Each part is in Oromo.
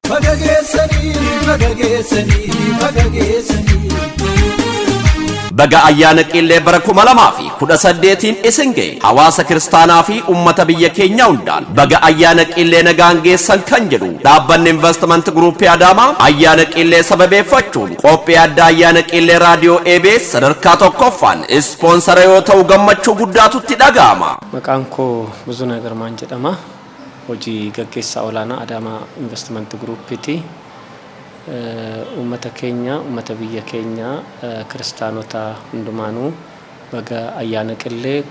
Baga geessanii, baga geessanii, baga geessanii. Baga ayyaana Qillee bara 2018n isin ga'e. Hawaasa kiristaanaa fi ummata biyya keenya hundaan baga ayyaana Qillee nagaan geessan kan jedhu dhaabbanni Investment Group Adaamaa, ayyaana Qillee sababeeffachuun qophii addaa ayyaana Qillee raadiyoo ABS sadarkaa tokkoffaan ispoonsara yoo ta'u gammachuu guddaatutti dhaga'ama. Maqaan koo Buzunaa Girmaan jedhama. Hojii gaggeessaa olaanaa Adaamaa Investment Groupiiti. Uummata keenya, uummata biyya keenya, kiristaanota hundumaanuu baga ayyaana Qillee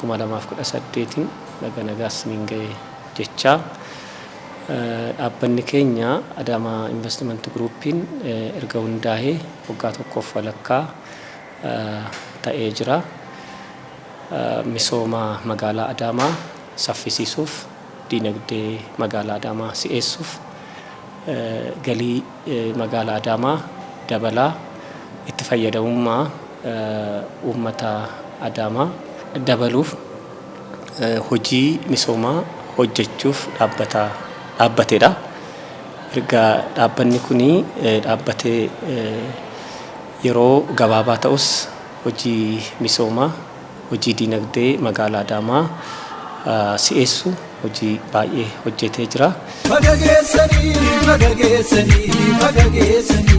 2018n baga nagaa isiniin ga'e jechaa, dhaabbanni keenya Adaamaa Investment Groupiin erga hundaa'ee waggaa tokkoof walakkaa ta'ee jira. Misooma magaalaa Adaamaa saffisiisuuf, diinagdee magaalaa Adaamaa si'eessuuf, galii magaalaa Adaamaa dabalaa itti fayyadamummaa uummata Adaamaa dabaluuf hojii misoomaa hojjechuuf dhaabbata dhaabbatedha. Erga dhaabbanni kun dhaabbatee yeroo gabaabaa ta'us hojii misoomaa, hojii diinagdee magaalaa Adaamaa si'eessu hojii baay'ee hojjetee jira. Baga geessanii, baga geessanii, baga geessanii.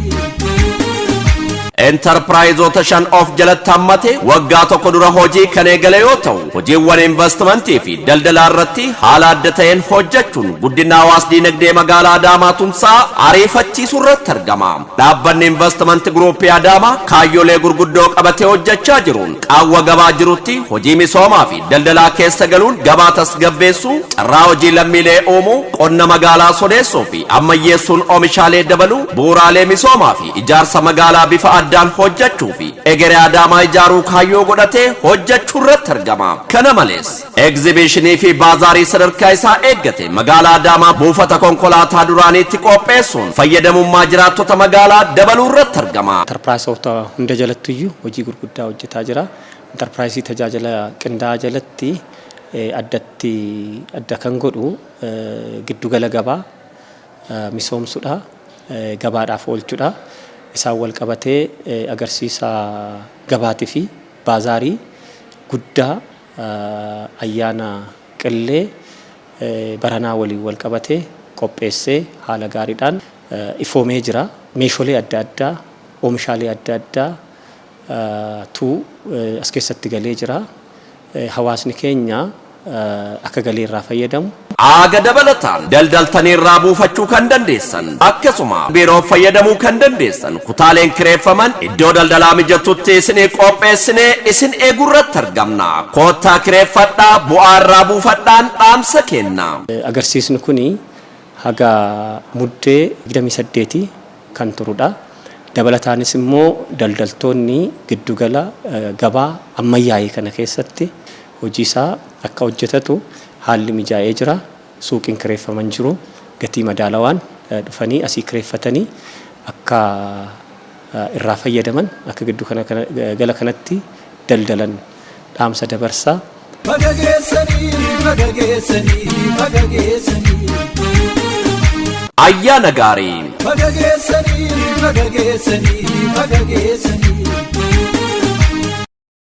Enterpiraayizoota shan of jalatti hammate waggaa tokko dura hojii kan eegale yoo ta'u, hojiiwwan investimentii fi daldalaa irratti haala adda ta'een hojjechuun guddina hawaas diinagdee magaalaa Adaamaa tumsaa ariifachiisuu irratti argama. Dhaabbanni Investment Group Adaamaa kaayyolee gurguddoo qabatee hojjechaa jiruun qaawwa gabaa jirutti hojii misoomaa fi daldalaa keessa galuun gabaa tasgabbeessuu, carraa hojii lammiilee uumuu, qonna magaalaa sodeessuu fi ammayyeessuun oomishaalee dabaluu, bu'uuraalee misoomaa fi ijaarsa magaalaa bifa addaan hojjechuu fi egeree Adaamaa ijaaruu kaayyoo godhatee hojjechuu irratti argama. Kana malees, egzibiishinii fi baazaarii sadarkaa isaa eeggate magaalaa Adaamaa buufata konkolaataa duraaniitti qopheessuun fayyadamummaa jiraattota magaalaa dabaluu irratti argama. Intarpiraayizoota hunda jalattuyyuu hojii gurguddaa hojjetaa jira. Intarpiraayizii tajaajila qindaa'aa jalatti addatti adda kan godhu giddugala gabaa misoomsudha. Gabaadhaaf oolchudha. Isaan wal qabatee agarsiisa gabaatii fi baazaarii guddaa ayyaana Qillee baranaa waliin wal qabatee qopheessee haala gaariidhaan ifoomee jira. Meeshaalee adda addaa, oomishaalee adda addaa tu as keessatti galee jira. Hawaasni keenya akka galii irraa fayyadamu. Aaga dabalataan daldaltanii irraa buufachuu kan dandeessan, akkasuma biiroo fayyadamuu kan dandeessan kutaaleen kireeffaman iddoo daldalaa mijatutti isinii qopheessinee isin eeguu irratti argamna. Koottaa kireeffadhaa, bu'aa irraa buufadhaan dhaamsa kenna. Agarsiisni kuni haga Muddee 28 kan turudha. Dabalataanis immoo daldaltoonni giddugala gabaa ammayyaa'e kana keessatti hojii isaa akka hojjetatu haalli mijaa'ee jira. Suuqiin kireeffaman jiru. Gatii madaalawaan dhufanii asii kireeffatanii akka irraa fayyadaman, akka giddu gala kanatti daldalan dhaamsa dabarsaa. Baga geessanii, baga geessanii, baga geessanii. Ayyaana gaarii! Baga geessanii, baga geessanii, baga geessanii.